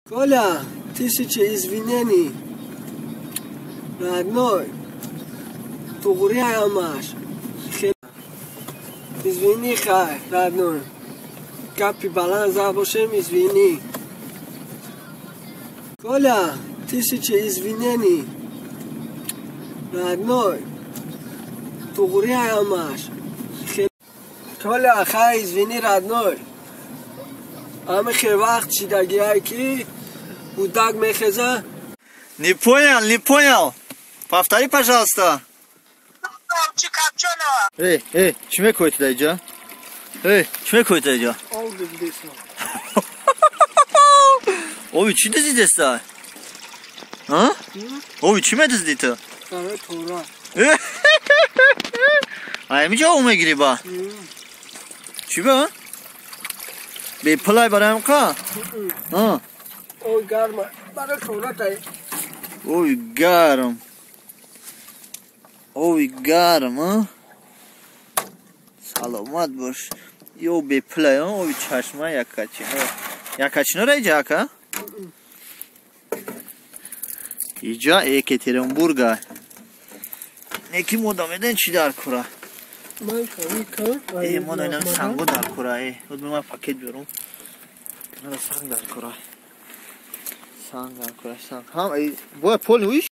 Коля, тысяча извинений. Родной, туғри ҳамаш. Извини, хай, родной. Гапи баланд зад бошем, извини. Коля, тысяча извинений. Родной, туғри ҳамаш. Коля, хай, извини, родной. Ами хе вақт шидагиай ки гудак мехеза. Не понял, не понял. Повтори, пожалуйста. Эй, эй, чӣ мекои ту даиҷа? Эй, чӣ мекои ту даиҷа? Об дидесам. Оби чӣ дизидеста? А? Оби чӣ медиздӣ ту? Барои тора. Ай, ҳамиҷа об мегирӣ ба? Чӣ ба? Бепулай барои ҳамқа? Ой, гарма. Барои тора тай. Ой, гарм. Ови гарм, а? Саломат бош. Ё бепулай, ови чашма якачино. Якачинора иҷа ака? Иҷа Екатеринбурга. Неки мода меден чӣ дар кура? Э, мода инам санго дар кура, э. Худ ман пакет биёрум. Мана санг дар кура. Санг дар кура, санг. Ҳам, бояд пол уиш?